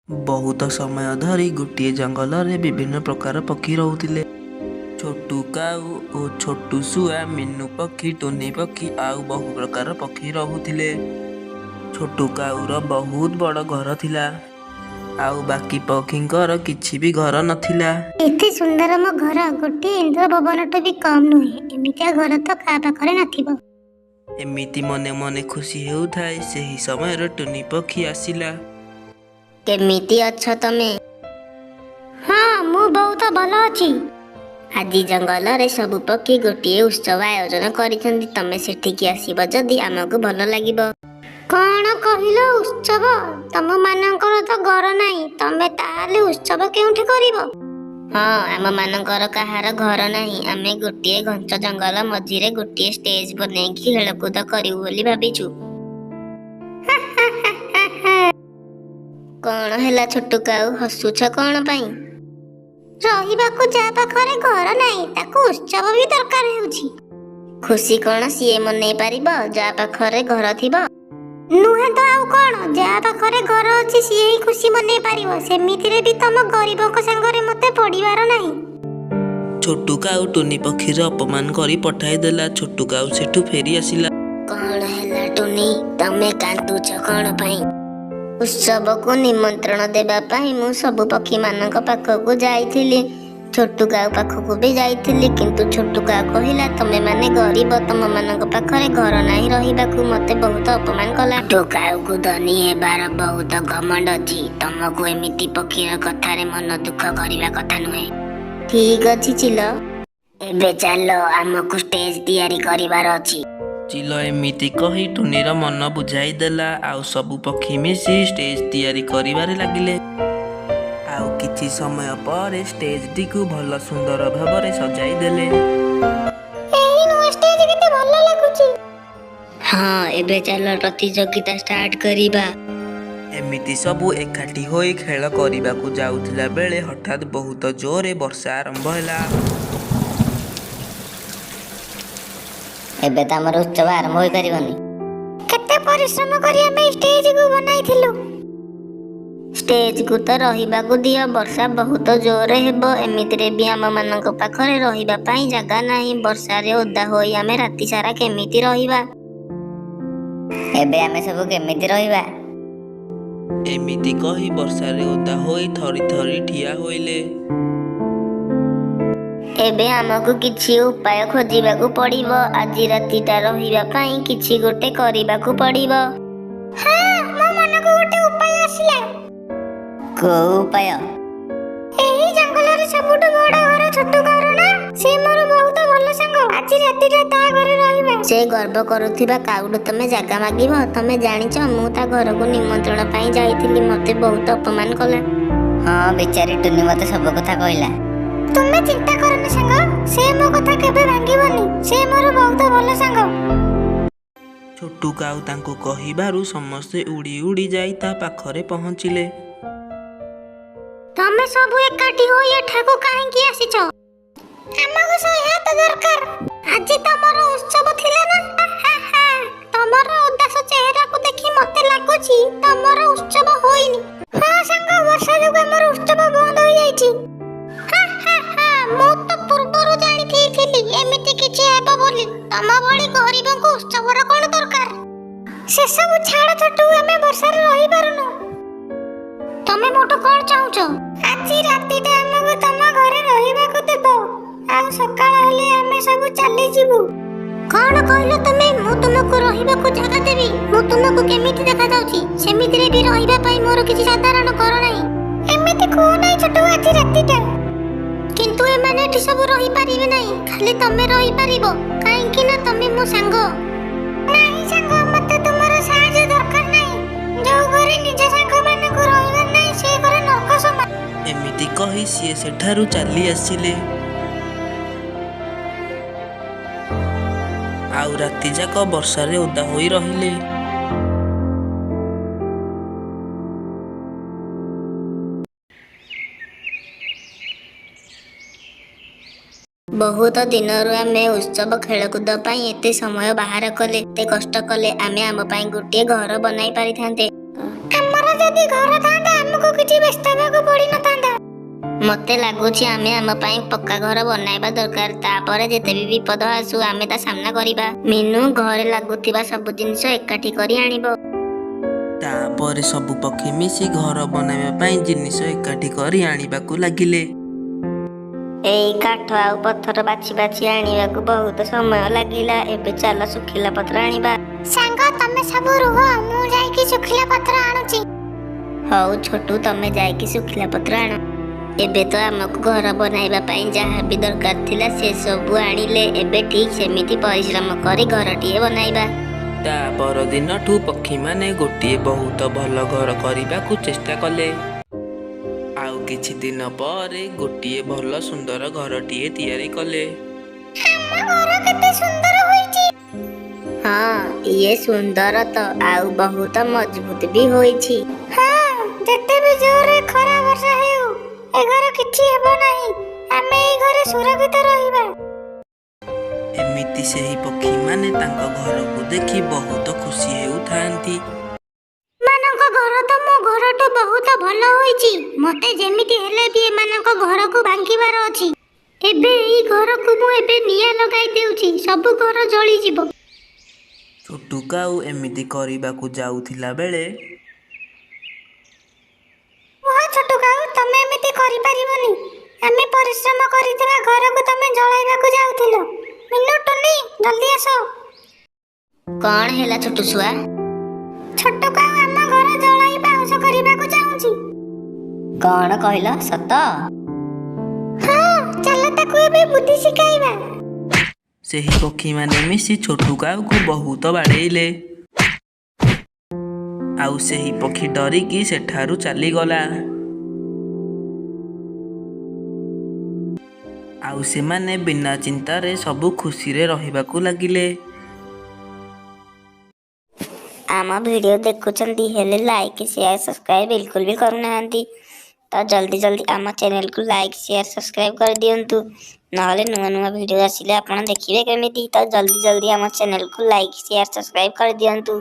ବହୁତ ସମୟ ଧରି ଗୋଟିଏ ଜଙ୍ଗଲରେ ବିଭିନ୍ନ ପ୍ରକାର ପକ୍ଷୀ ରହୁଥିଲେ। ଛୋଟୁ କାଉ ଓ ଛୋଟୁ ଶୁଆ, ମିନୁ ପକ୍ଷୀ, ଟୁନି ପକ୍ଷୀ ଆଉ ବହୁ ପ୍ରକାର ପକ୍ଷୀ ରହୁଥିଲେ। ଛୋଟୁ କାଉର ବହୁତ ବଡ଼ ଘର ଥିଲା, ଆଉ ବାକି ପକ୍ଷୀଙ୍କର କିଛି ବି ଘର ନଥିଲା। ଏତେ ସୁନ୍ଦର ମୋ ଘର, ଗୋଟିଏ ଇନ୍ଦ୍ର ଭବନଠୁ ବି କମ୍ ନୁହେଁ। ଏମିତିଆ ଘର ତ କାହା ପାଖରେ ନଥିବ। ଏମିତି ମନେ ମନେ ଖୁସି ହେଉଥାଏ, ସେହି ସମୟରେ ଟୁନି ପକ୍ଷୀ ଆସିଲା। କେମିତି ଅଛ ତମେ? ହଁ, ମୁଁ ବହୁତ ଭଲ ଅଛି। ଆଜି ଜଙ୍ଗଲରେ ସବୁ ପକ୍ଷୀ ଗୋଟିଏ ଉତ୍ସବ ଆୟୋଜନ କରିଛନ୍ତି। ତମେ ସେଠିକି ଆସିବ ଯଦି ଆମକୁ ଭଲ ଲାଗିବ। କଣ କହିଲ, ଉତ୍ସବ? ତମ ମାନଙ୍କର ତ ଘର ନାହିଁ, ତମେ ତାହେଲେ ଉତ୍ସବ କେଉଁଠି କରିବ? ହଁ, ଆମମାନଙ୍କର କାହାର ଘର ନାହିଁ। ଆମେ ଗୋଟିଏ ଘଞ୍ଚ ଜଙ୍ଗଲ ମଝିରେ ଗୋଟିଏ ଷ୍ଟେଜ ବନେଇକି ଖେଳକୁଦ କରିବୁ ବୋଲି ଭାବିଛୁ। କଣ ହେଲା ଛୋଟୁ କାଉ, ହସୁଛ କଣ ପାଇଁ? ରହିବାକୁ ଯାହା ପାଖରେ ଘର ନାହିଁ, ତାକୁ ଉତ୍ସବ ବି ଦରକାର ହେଉଛି? ଖୁସି କଣ ସିଏ ମନେଇ ପାରିବ ଯାହା ପାଖରେ ଘର ଥିବ? ନୁହେଁ ତ ଆଉ କଣ? ଯାହା ପାଖରେ ଘର ଅଛି, ସିଏ ହିଁ ଖୁସି ମନେଇ ପାରିବ। ସେମିତିରେ ବି ତମ ଗରିବଙ୍କ ସାଙ୍ଗରେ ମତେ ପଡ଼ିବାର ନାହିଁ। ଛୋଟୁ କାଉ ଟୁନି ପକ୍ଷୀର ଅପମାନ କରି ପଠାଇଦେଲା। ଛୋଟୁ କାଉ ସେଠୁ ଫେରି ଆସିଲା। କଣ ହେଲା ଟୁନି, ତମେ କାନ୍ଦୁଛ କଣ ପାଇଁ? ଉତ୍ସବକୁ ନିମନ୍ତ୍ରଣ ଦେବା ପାଇଁ ମୁଁ ସବୁ ପକ୍ଷୀମାନଙ୍କ ପାଖକୁ ଯାଇଥିଲି। ଛୋଟୁ କାଉ ପାଖକୁ ବି ଯାଇଥିଲି, କିନ୍ତୁ ଛୋଟୁ କାଉ କହିଲା ତମେମାନେ ଗରିବ, ତମମାନଙ୍କ ପାଖରେ ଘର ନାହିଁ ରହିବାକୁ। ମତେ ବହୁତ ଅପମାନ କଲା। ଛୋଟୁ କାଉକୁ ଧନୀ ହେବାର ବହୁତ ଘମଣ୍ଡ ଅଛି। ତମକୁ ଏମିତି ପକ୍ଷୀର କଥାରେ ମନ ଦୁଃଖ କରିବା କଥା ନୁହେଁ। ଠିକ ଅଛି ଚିଲ, ଏବେ ଚାଲ, ଆମକୁ ଷ୍ଟେଜ ତିଆରି କରିବାର ଅଛି। ଚିଲ ଏମିତି କହି ଟୁନିର ମନ ବୁଝାଇଦେଲା। ଆଉ ସବୁ ପକ୍ଷୀ ମିଶି ଷ୍ଟେଜ ତିଆରି କରିବାରେ ଲାଗିଲେ। ଆଉ କିଛି ସମୟ ପରେ ଷ୍ଟେଜଟିକୁ ଭଲ ସୁନ୍ଦର ଭାବରେ ସଜାଇ ଦେଲେ। ଏହି ନୂଆ ଷ୍ଟେଜ କେତେ ଭଲ ଲାଗୁଛି! ହଁ, ଏବେ ଚାଲ ପ୍ରତିଯୋଗିତା ଷ୍ଟାର୍ଟ କରିବା। ଏମିତି ସବୁ ଏକାଠି ହୋଇ ଖେଳ କରିବାକୁ ଯାଉଥିଲା ବେଳେ ହଠାତ୍ ବହୁତ ଜୋରରେ ବର୍ଷା ଆରମ୍ଭ ହେଲା। ଏବେ ତ ଆମର ଉତ୍ସବ ଆରମ୍ଭ ହୋଇପାରିବନି। କେତେ ପରିଶ୍ରମ କରି ଆମେ ଏଇ ଷ୍ଟେଜକୁ ବନାଇଥିଲୁ। ଷ୍ଟେଜକୁ ତ ରହିବାକୁ ଦିଅ, ବର୍ଷା ବହୁତ ଜୋରରେ ହେବ। ଏମିତିରେ ବି ଆମମାନଙ୍କ ପାଖରେ ରହିବା ପାଇଁ ଜାଗା ନାହିଁ। ବର୍ଷାରେ ଓଦା ହୋଇ ଆମେ ରାତି ସାରା କେମିତି ରହିବା? ଏବେ ଆମେ ସବୁ କେମିତି ରହିବା? ଏମିତି କହି ବର୍ଷାରେ ଓଦା ହୋଇ ଥରି ଥରି ଠିଆ ହୋଇଲେ। ଏବେ ଆମକୁ କିଛି ଉପାୟ ଖୋଜିବାକୁ ପଡ଼ିବ। ଆଜି ରାତିଟା ରହିବା ପାଇଁ କିଛି ଗୋଟେ କରିବାକୁ ପଡ଼ିବ। ହଁ, ମୋ ମନକୁ ଗୋଟେ ଉପାୟ ଆସିଲା। କୋଉ ଉପାୟ? ଏହି ଜଙ୍ଗଲରେ ସବୁଠୁ ବଡ ଘର ଛୋଟୁ କାଉର ନା? ସେ ମୋର ବହୁତ ଭଲ ସାଙ୍ଗ। ଆଜି ରାତିଟା ତା ଘରେ ରହିବା। ସେ ଗର୍ବ କରୁଥିବା କାଉଠୁ ତମେ ଜାଗା ମାଗିବ? ତମେ ଜାଣିଛ, ମୁଁ ତା ଘରକୁ ନିମନ୍ତ୍ରଣ ପାଇଁ ଯାଇଥିଲି, ମତେ ବହୁତ ଅପମାନ କଲା। ହଁ, ବିଚାରୀ ଟୁନି ମତେ ସବୁ କଥା କହିଲା। ତୁମେ ଚିନ୍ତା କରନି ସାଙ୍ଗ, ସେ ମୋ କଥା କେବେ ଭାଙ୍ଗିବନି। ସେ ମୋର ବହୁତ ଭଲ ସାଙ୍ଗ। ଛୋଟୁ କାଉ ତାଙ୍କୁ କହିବାରୁ ସମସ୍ତେ ଉଡ଼ି ଉଡ଼ି ଯାଇ ତା ପାଖରେ ପହଞ୍ଚିଲେ। ତମେ ସବୁ ଏକାଠି ହୋଇ ଏଠାକୁ କାହିଁକି ଆସିଛ? ଆମକୁ ସହାୟତା ଦରକାର। ଆଜି ତମର ଉତ୍ସବ ଥିଲା ନା? ହା ହା, ତମର ଉଦାସ ଚେହେରାକୁ ଦେଖି ମତେ ଲାଗୁଛି ତମର ଉତ୍ସବ ହୋଇନି। ହଁ ସାଙ୍ଗ, ବର୍ଷା ଯୋଗୁଁ ଆମର ଉତ୍ସବ ବନ୍ଦ ହୋଇଯାଇଛି। ହା ହା ହା, ମୁଁ ତ ପୂର୍ବରୁ ଜାଣି ଦେଇଥିଲି ଏମିତି କିଛି ହେବ ବୋଲି। ତମ ଭଳି ଗରିବଙ୍କୁ ଉତ୍ସବର କଣ ଦରକାର? ସେସବୁ ଛାଡ଼ ଛୋଟୁ, ଆମେ ବର୍ଷାରେ ରହିପାରୁନୁ। ତମେ ମୋଠୁ କଣ ଚାହୁଁଛ? ଆଜି ରାତିଟା ଆମକୁ ତମ ଘରେ ରହିବାକୁ ଦେବ, ଆଉ ସକାଳ ହେଲେ ଆମେ ସବୁ ଚାଲିଯିବୁ। କଣ କହିଲ ତମେ? ମୁଁ ତୁମକୁ ରହିବାକୁ ଜାଗା ଦେବି? ମୁଁ ତୁମକୁ କେମିତି ଦେଖାଯାଉଛି? ସେମିତିରେ ବି ରହିବା ପାଇଁ ମୋର କିଛି ସାଧାରଣ ଘର ନାହିଁ। ଏମିତି କୁହ ନାହିଁ ଛୋଟୁ, ଆଜି ରାତିଟା। କିନ୍ତୁ ଏମାନେ ଏଠି ସବୁ ରହିପାରିବେ ନାହିଁ, ଖାଲି ତମେ ରହିପାରିବ, କାହିଁକି ନା ତମେ ମୋ ସାଙ୍ଗ। ନାହିଁ ସାଙ୍ଗ, ମତେ ତୁମର ସାହାଯ୍ୟ ଦରକାର ନାହିଁ। ଯୋଉ ଘରେ ନିଜ ସାଙ୍ଗମାନଙ୍କୁ ରହିବାର ନାହିଁ, ସେ ଘରେ ନର୍କ ସମାନ। ଏମିତି କହି ସିଏ ସେଠାରୁ ଚାଲି ଆସିଲେ। ଆଉ ରାତି ଯାକ ବର୍ଷାରେ ଓଦା ହୋଇ ରହିଲେ। ବହୁତ ଦିନରୁ ଆମେ ଉତ୍ସବ ଖେଳକୁଦ ପାଇଁ ଏତେ ସମୟ ବାହାର କଲେ, ଏତେ କଷ୍ଟ କଲେ। ଆମେ ଆମ ପାଇଁ ଗୋଟିଏ ଘର ବନାଇ ପାରିଥାନ୍ତେ। ଆମର ଯଦି ଘର ଥାନ୍ତା, ଆମକୁ କିଛି କିଛି ବ୍ୟସ୍ତ ହେବାକୁ ପଡିନଥାନ୍ତା। ମତେ ଲାଗୁଛି ଆମେ ଆମ ପାଇଁ ପକ୍କା ଘର ବନାଇବା ଦରକାର। ତାପରେ ଯେତେ ବି ବିପଦ ଆସୁ, ଆମେ ତା ସାମ୍ନା କରିବା। ମିନୁ ଘରେ ଲାଗୁଥିବା ସବୁ ଜିନିଷ ଏକାଠି କରି ଆଣିବ। ତାପରେ ସବୁ ପକ୍ଷୀ ମିଶି ଘର ବନାଇବା ପାଇଁ ଜିନିଷ ଏକାଠି କରି ଆଣିବାକୁ ଲାଗିଲେ। ଏଇ କାଠ ଆଉ ପଥର ବାଛି ବାଛି ଆଣିବାକୁ ବହୁତ ସମୟ ଲାଗିଲା। ଏବେ ଚାଲ, ଶୁଖିଲା ପତ୍ର ଆଣିବା। ସାଙ୍ଗ, ତମେ ସବୁ ରୁହ, ମୁଁ ଯାଇକି ଶୁଖିଲା ପତ୍ର ଆଣୁଛି। ହଉ ଛୋଟୁ, ତମେ ଯାଇକି ଶୁଖିଲା ପତ୍ର ଆଣ। ଏବେ ତ ଆମକୁ ଘର ବନାଇବା ପାଇଁ ଯାହା ବି ଦରକାର ଥିଲା, ସେ ସବୁ ଆଣିଲେ। ଏବେ ଠିକ୍ ସେମିତି ପରିଶ୍ରମ କରି ଘରଟିଏ ବନାଇବା। ତା ପରଦିନଠୁ ପକ୍ଷୀମାନେ ଗୋଟିଏ ବହୁତ ଭଲ ଘର କରିବାକୁ ଚେଷ୍ଟା କଲେ। ଆଉ କିଛି ଦିନ ପରେ ଗୋଟିଏ ଭଲ ସୁନ୍ଦର ଘରଟିଏ ତିଆରି କଲେ। ଆମ ଘର କେତେ ସୁନ୍ଦର ହୋଇଛି! ହଁ, ଇଏ ସୁନ୍ଦର ତ ଆଉ ବହୁତ ମଜବୁତ ବି ହୋଇଛି। ହଁ, ଯେତେ ବି ଜୋରରେ ଖରା ବର୍ଷା ହେଉ, ଏ ଘର କିଛି ହେବ ନାହିଁ। ଆମେ ଏଇ ଘରେ ସୁରକ୍ଷିତ ରହିବା। ଏମିତି ସେହି ପକ୍ଷୀମାନେ ତାଙ୍କ ଘରକୁ ଦେଖି ବହୁତ ଖୁସି ହେଉଥାନ୍ତି। ଏମାନଙ୍କ ଘର ତ ମୋ ଘରଠୁ ବହୁତ ଭଲ ହୋଇଛି। ମତେ ଯେମିତି ହେଲେ ବି ଏମାନଙ୍କ ଘରକୁ ଭାଙ୍ଗିବାର ଅଛି। ଏବେ ଏଇ ଘରକୁ ମୁଁ ଏବେ ନିଆଁ ଲଗାଇ ଦେଉଛି, ସବୁ ଘର ଜଳିଯିବ। ଛୋଟୁ କାଉ ଏମିତି କରିବାକୁ ଯାଉଥିଲା ବେଳେ କୁହ ଛୋଟୁ କାଉ, ତମେ ଏମିତି କରିପାରିବନି। ଆମେ ପରିଶ୍ରମ କରିଥିବା ଘରକୁ ତମେ ଜଳାଇବାକୁ ଯାଉଥିଲ। ମିନୁ, ଟୁନି, ଜଲ୍ଦି ଆସ। କଣ ହେଲା ଛୋଟୁ ଶୁଆ? ଛୋଟୁ କାଉ ଆମ ଘର ଜଳାଇ ପାଉଁଶ କରିବାକୁ ଚାହୁଁଛି। କଣ କହିଲ? ସତ? ହଁ, ଚାଲ ତାକୁ ଏବେ ବୁଦ୍ଧି ଶିଖାଇବା। ସେହି ପକ୍ଷୀମାନେ ମିଶି ଛୋଟୁ କାଉକୁ ବହୁତ ବାଡ଼େଇଲେ। ଆଉ ସେହି ପକ୍ଷୀ ଡରିକି ସେଠାରୁ ଚାଲିଗଲା। ଆଉ ସେମାନେ ବିନା ଚିନ୍ତାରେ ସବୁ ଖୁସିରେ ରହିବାକୁ ଲାଗିଲେ। ଆମ ଭିଡ଼ିଓ ଦେଖୁଛନ୍ତି, ହେଲେ ଲାଇକ୍, ସେୟାର, ସବସ୍କ୍ରାଇବ୍ ବିଲକୁଲ ବି କରୁନାହାନ୍ତି। ତ ଜଲ୍ଦି ଜଲ୍ଦି ଆମ ଚ୍ୟାନେଲକୁ ଲାଇକ୍, ସେୟାର, ସବସ୍କ୍ରାଇବ୍ କରିଦିଅନ୍ତୁ। ନହେଲେ ନୂଆ ନୂଆ ଭିଡ଼ିଓ ଆସିଲେ ଆପଣ ଦେଖିବେ କେମିତି? ତ ଜଲ୍ଦି ଜଲ୍ଦି ଆମ ଚ୍ୟାନେଲକୁ ଲାଇକ୍, ସେୟାର, ସବସ୍କ୍ରାଇବ୍ କରିଦିଅନ୍ତୁ।